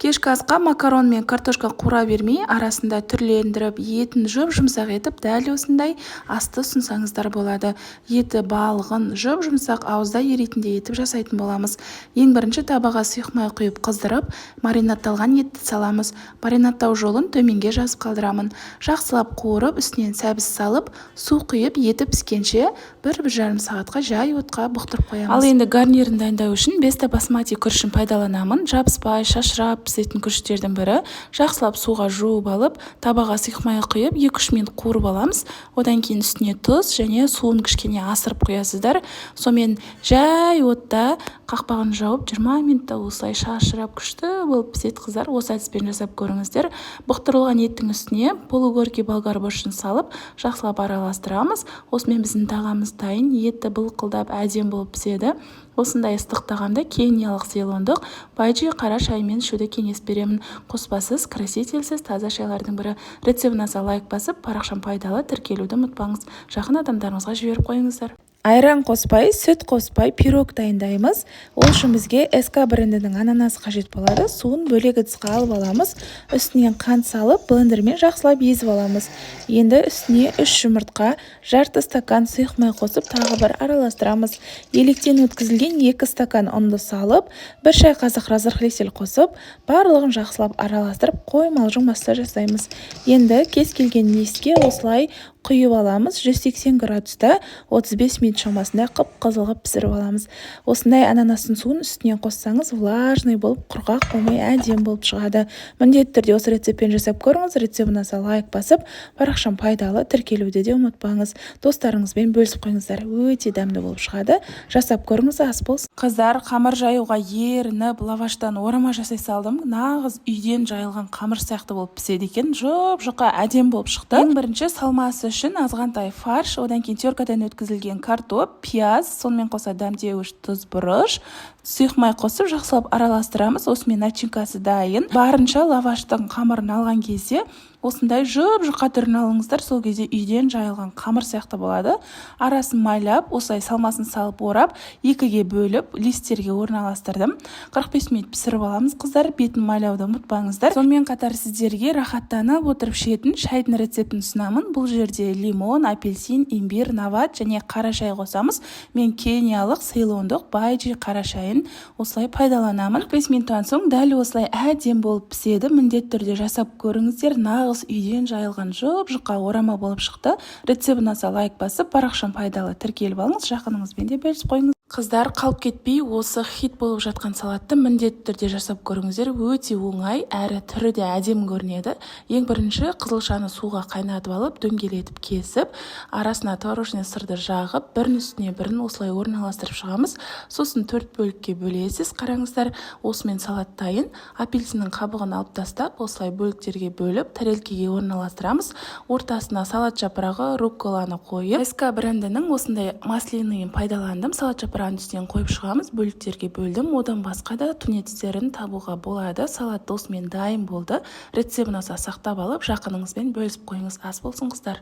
Кешкі асқа макарон мен картошка қуыра бермей, арасында түрлендіріп, етін жұп-жұмсақ етіп, дәл осындай асты ұсынсаңыздар болады. Еті, балығын жұп-жұмсақ, ауызда еритіндей етіп жасайтын боламыз. Ең бірінші табаға сұйық май құйып қыздырып, маринадталған етті саламыз. Маринадтау жолын төменге жазып қалдырамын. Жақсылап қуырып, үстінен сәбіз салып, су құйып, еті піскенше 1-1,5 сағатқа жай отқа бұқтырып қоямыз. Ал енді гарнирін дайындау үшін Беста басмати күрішін пайдаланамын. Жабыспай, шашырап пісетін күріштердің бірі. Жақсылап суға жуып алып, табаға сұйық май құйып, 2-3 минут қуырып аламыз. Одан кейін үстіне тұз және суын кішкене асырып құясыздар. Сонымен жай отта қақпағын жауып, 20 минутта осылай шашырап, күшті болып піседі, қыздар. Осы әдіспен жасап көріңіздер. Бұқтырылған еттің үстіне полугоркий болгар бұрышын салып, жақсылап араластырамыз. Осымен біздің тағамымыз дайын. Еті былқылдап, әдемі болып піседі. Осындай ыстық тағамды кениялық, цейлондық Байджи қара шаймен ішуді кеңес беремін. Қоспасыз, красительсіз, таза шайлардың бірі. Рецепт ұнаса, лайк басып, парақшам пайдалы, тіркелуді ұмытпаңыз. Жақын адамдарыңызға жіберіп қойыңыздар. Айран қоспай, сүт қоспай пирог дайындаймыз. Ол үшін бізге СК брендінің ананасы қажет болады. Суын бөлек ыдысқа алып аламыз. Үстінен қант салып, блендермен жақсылап езіп аламыз. Енді үстіне үш жұмыртқа, жарты стакан сұйық май қосып, тағы бір араластырамыз. Електен өткізілген 2 стакан ұнды салып, 1 шай қасық разрыхлитель қосып, барлығын жақсылап араластырып, қоймалжың масса жасаймыз. Енді кез келген листке осылай құйып аламыз. 180 градуста 35 минут шамасында қып-қызыл қылып пісіріп аламыз. Осындай ананастың суын үстінен қоссаңыз, влажный болып, құрғақ болмай, әдемі болып шығады. Міндетті түрде осы рецептпен жасап көріңіз. Рецепт ұнаса, лайк басып, парақшам пайдалы, тіркелуді де ұмытпаңыз. Достарыңызбен бөлісіп қойыңыздар. Өте дәмді болып шығады. Жасап көріңіз. Ас болсын! Қыздар, қамыр жаюға ерініп, лаваштан орама жасай салдым. Нағыз үйден жайылған қамыр сияқты болып піседі екен. Жұп жұқа, әдемі болып шықты. Ең бірінші салмасы үшін азғантай фарш, одан кейін теркадан өткізілген картоп, пияз, сонымен қоса дәмдеуіш, тұз, бұрыш, сұйық май қосып, жақсылап араластырамыз. Осымен начинкасы дайын. Барынша лаваштың қамырын алған кезде осындай жұп жұқа түрін алыңыздар. Сол кезде үйден жайылған қамыр сияқты болады. Арасын майлап, осылай салмасын салып, орап, екіге бөліп, листтерге орналастырдым. 45 минут пісіріп аламыз. Қыздар, бетін майлауды ұмытпаңыздар. Сонымен қатар сіздерге рахаттанып отырып ішетін шайдың рецептін ұсынамын. Бұл жерде лимон, апельсин, имбирь, нават және қара шай қосамыз. Мен кениялық, цейлондық Байджи қара шайын осылай пайдаланамын. 45 минуттан соң дәл осылай әдемі болып піседі. Міндетті түрде жасап көріңіздер. Нағыз үйден жайылған жұп жұқа орама болып шықты. Рецепт ұнаса, лайк басып, парақшам пайдалы, тіркеліп алыңыз. Жақыныңызбен де бөлісіп қойыңыз. Қыздар, қалып кетпей, осы хит болып жатқан салатты міндетті түрде жасап көріңіздер. Өте оңай әрі түрі де әдемі көрінеді. Ең бірінші қызылшаны суға қайнатып алып, дөңгелетіп кесіп, арасына творожный сырды жағып, бірінің үстіне бірін осылай орналастырып шығамыз. Сосын төрт бөлікке бөлесіз. Қараңыздар, осымен салат дайын. Апельсиннің қабығын алып тастап, осылай бөліктерге бөліп, тарелкеге орналастырамыз. Ортасына салат жапырағы, рукколаны қойып, СК брендінің осындай маслиныйын пайдаландым. Салат жапырағын үстінен қойып шығамыз. Бөліктерге бөлдім. Одан басқа да тунецтерін табуға болады. Салат осымен дайын болды. Рецепт ұнаса, сақтап алып, жақыныңызбен бөлісіп қойыңыз. Ас болсын, қыздар!